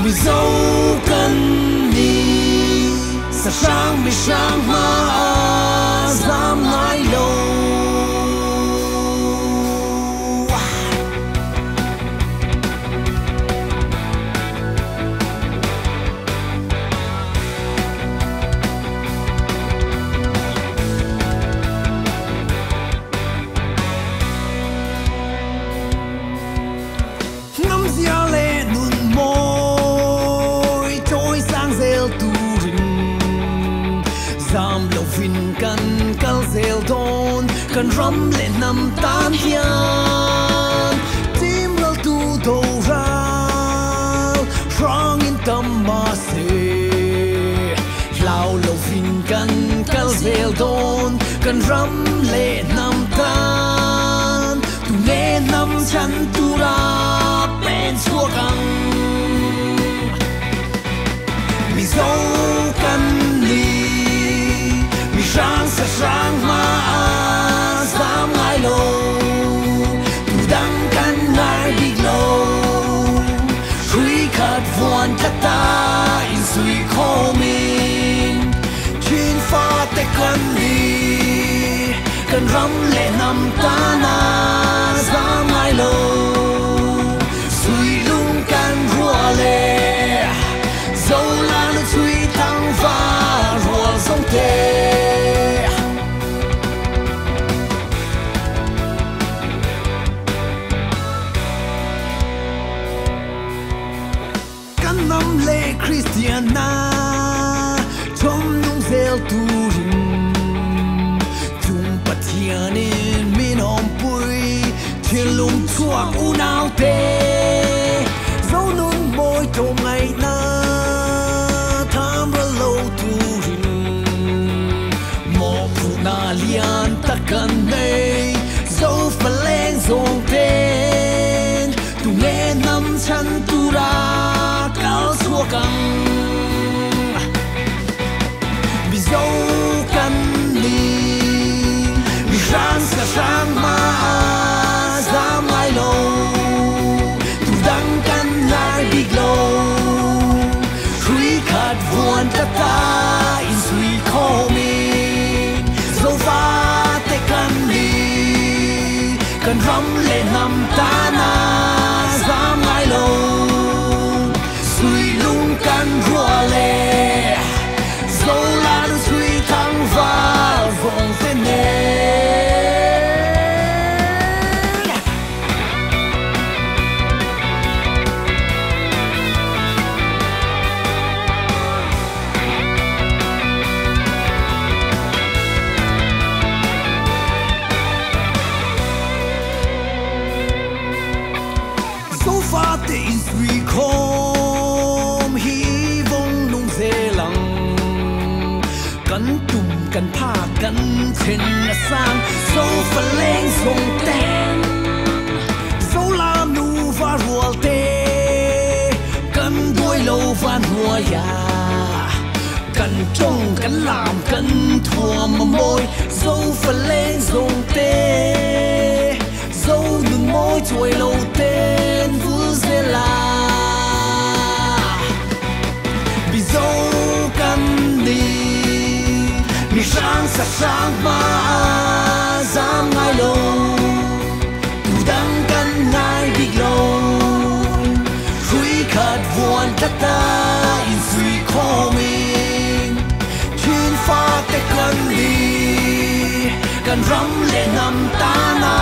Mizo kan ni sa hrang mi hrang hma a zam ngai lo. Ngam zia le nun mawi chawi sang zel turin zam lovin kan kal zel dawn kan ram leh hnam tan hian tim ral tu do ral hrangin tam mahse hlau lovin kan kal zel dawn kan ram leh hnam tan tu nge hnam chhan tura pen chhuak ang. Mizo kan ni mi hrang sa hrang hma a zam ngai lo tu dang kan ngai bik lo hrui khat vuan tlat a in sui khawmin thin fa te kan ni kan ram leh hnam tan a zam ngai lo sui lung kan rual e zo la nu chui thang va rual zong te. Kan hnam leh Kristianna thawm nung zel turin chung Pathianin min awmpui thinlung chhuak unau te zo nun mawi tlawm ngaihna tham ral lo turin mawhphurhna lian tak kan nei zo faleng zawng ten tu nge hnam chhan tura kal chhuak ang. Mizo kan ni mi hrang sa hrang hma a zam ngai lo tu dang kan ngai bik lo hrui khat vuan tlat a in sui khawmin zo fa te kan ni kan ram leh hnam tan a zam ngai lo sui lung kan rual e zo la nu chui thang val vawng te nen. Zo fa te in sui khawm hi vawng nung zel ang kan tum kan phak kan then a sang zo fa leng zawng ten zo la nu va rual te kan duai lo van hnuaia kan tawng kan lam kan thuam a mawi zo fa leng zawng te zo nun mawi chuai lo ten vul zela. Mizo kan ni mi hrang sa hrang hma a zam ngai lo tu dang kan ngai bik lo hrui khat vuan tlat a in sui khawmin thin fa te kan ni kan ram leh hnam tan a